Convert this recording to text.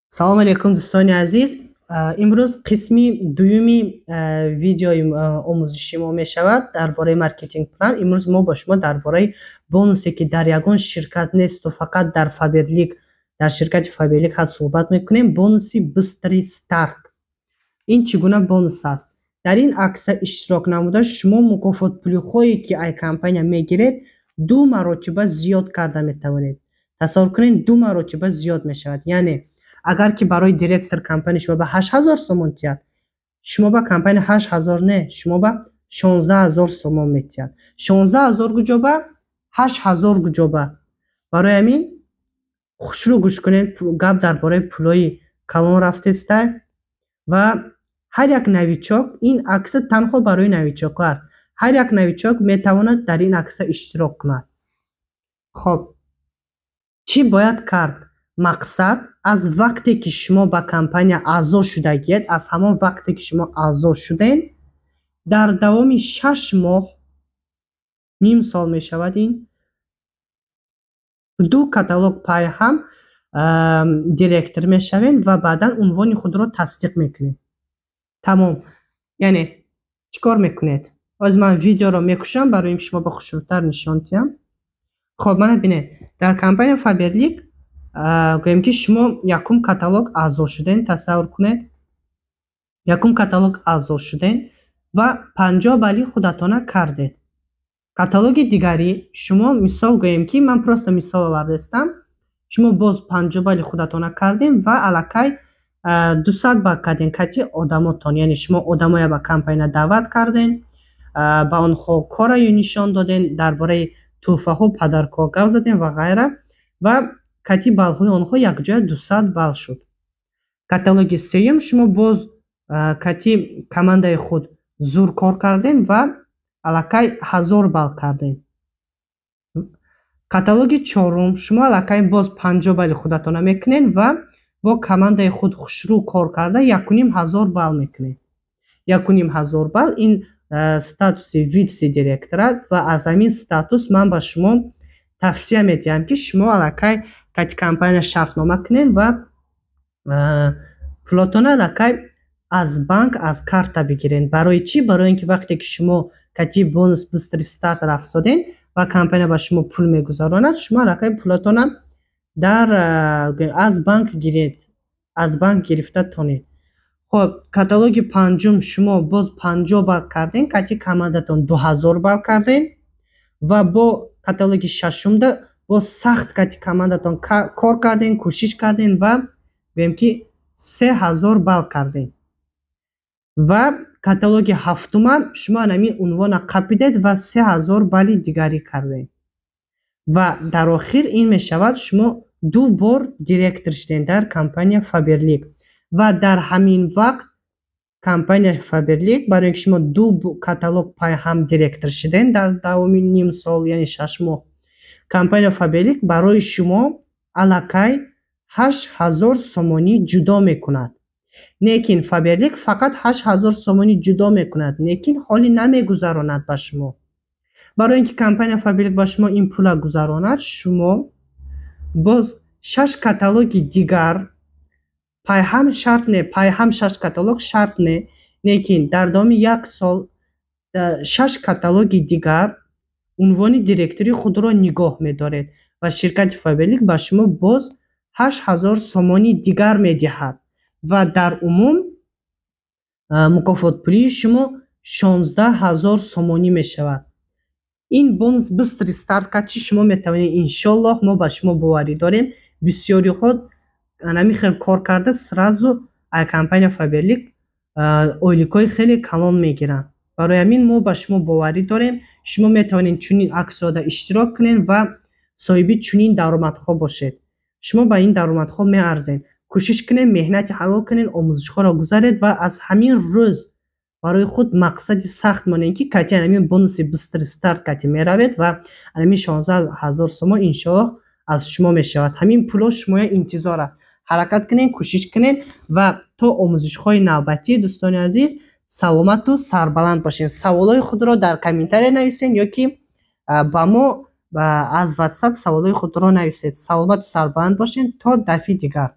Салом алейкум, дӯстони азиз. Имрӯз қисми дуюми видеои омӯзиши мо мешавад дар бораи маркетинг план. Имрӯз мо бо шумо дар бораи бонусе, ки дар ягон ширкат несту фақат дар Фаберлик, дар ширкати Фаберлик ҳаст, суҳбат мекунем. Бонуси «Быстрый старт». Ин чӣ гуна бонус аст? Дар ин аксия иштирок намуда, шумо мукофотпулиҳое, ки ай компания мегиред, ду маротиба зиёд карда метавонед. Тасаввур кунед, ду маротиба зиёд мешавад. Яъне агар ки барои директор компания шумо ба 8000 сомон тиҳад, шумо ба компания 8000 не, шумо ба 16 000 сомон метиҳад. 16 000 гуҷоба, 8000 гуҷоба. Барои ҳамин хушрӯ гӯш кунед, гап дар бораи пулҳои калон рафтеста. Ва ҳар як новичок, ин аксия танҳо барои новичокҳо аст, ҳар як новичок метавонад дар ин аксия иштирок кунад. Хоб, чӣ бояд кард? Мақсад, аз вақте ки шумо ба компания аъзо шудагиед, аз ҳамон вақте ки шумо аъзо шудед, дар давоми 6 моҳ, ним сол мешавад ин, ду каталог пайҳам директор мешавед ва баъдан унвони худро тасдиқ мекунед. Тамом. Яъне чӣ кор мекунед? Ҳозир ман видеоро мекушам, барои ин ки шумо ба хушрӯтар нишон диҳам. Хоб, мана бинед, дар компания Фаберлик, гӯем ки шумо якум каталог аъзо шудем. Тасаввур кунед, якум каталог аъзо шудем ва 50 балли худатона кардед. Каталоги дигарӣ шумо, мисол гӯем ки, ман просто мисол овардаистам, шумо боз 50 балли худатона кардем ва аллакай 200 балл кардем кати одамотон. Яъне шумо одамоя ба компания даъват кардем, ба онҳо кораю нишон додем, дар бораи тӯҳфаҳо, подаркҳо гап задем ва ғайра, ва кати баллҳои онҳо якҷоя 200 балл шуд. Каталоги сеюм шумо боз кати командаи худ зур кор кардем ва аллакай 1000 балл кардем. Каталоги чорум шумо аллакай боз 50 балли худатона мекунед ва бо командаи худ хушрӯ кор карда 1500 балл мекунед. 1500 балл ин статуси вице директор аст. Ва аз ҳамин статус ман ба шумо тавсия медиҳам, ки шумо аллакай кати компания шартнома кунед ва пулотона аллакай аз банк, аз карта бигиред. Барои чӣ? Барои ин ки вақте ки шумо кати бонус «Быстрый старт» рафтодед ва компания ба шумо пул мегузаронад, шумо аллакай пулотона дар аз банк гиред, аз банк гирифта тонед. Хоб, каталоги панҷум шумо боз 50 балл кардем, кати командатон 2000 балл кардем. Ва бо каталоги шашумда боз сахт кати командатон кор кардем, кӯшиш кардем ва гӯем ки 3000 балл кардем. Ва каталоги ҳафтума шумо анамин унвона қапидед ва 3000 балли дигарӣ кардем. Ва дар охир ин мешавад, шумо ду бор директор шудем дар компания Фаберлик. Ва дар ҳамин вақт компания Фаберлик, барои ин ки шумо ду каталог пайҳам директор шудем дар давоми ним сол, яъне 6 моҳ, компания Фаберлик барои шумо аллакай 8000 сомонӣ ҷудо мекунад. Лекин Фаберлик фақат 8000 сомонӣ ҷудо мекунад, лекин ҳолӣ намегузаронад ба шумо. Барои ин ки компания Фаберлик ба шумо ин пула гузаронад, шумо боз шаш каталоги дигар пайҳам, шарт не, пайҳам шаш каталог шарт не, лекин дар давоми як сол шаш каталоги дигар унвони директори худро нигоҳ медоред ва ширкати Фаберлик ба шумо боз 8000 сомонӣ дигар медиҳад. Ва дар умум мукофотпулии шумо 16 000 сомонӣ мешавад. Ин бонус «Быстрый старт» качи шумо метавонед, иншоллоҳ, мо ба шумо боварӣ дорем. Бисёриҳо анами хел кор карда, сразу компания Фаберлик ойликҳои хеле калон мегиранд. Барои ҳамин мо ба шумо боварӣ дорем, шумо метавонед чунин аксияда иштирок кунед ва соҳиби чунин даромадҳо бошед. Шумо ба ин даромадҳо меарзед. Кӯшиш кунед, меҳнати ҳалол кунед, омӯзишҳоро гузаред ва аз ҳамин рӯз барои худ мақсади сахт монед, ки кати анамин бонуси «Быстрый старт» кати меравед ва анамин 16 000 сомон иншоаллоҳ аз шумо мешавад. Ҳамин пулҳо шумоя интизор аст. Ҳаракат кунед, кӯшиш кунед ва то омӯзишҳои навбатӣ, дӯстони азиз, саломату сарбаланд бошед. Саволҳои худро дар комментария нависед ё ки ба мо аз Ватсап саволҳои худро нависед. Саломату сарбаланд бошед, то дафъи дигар.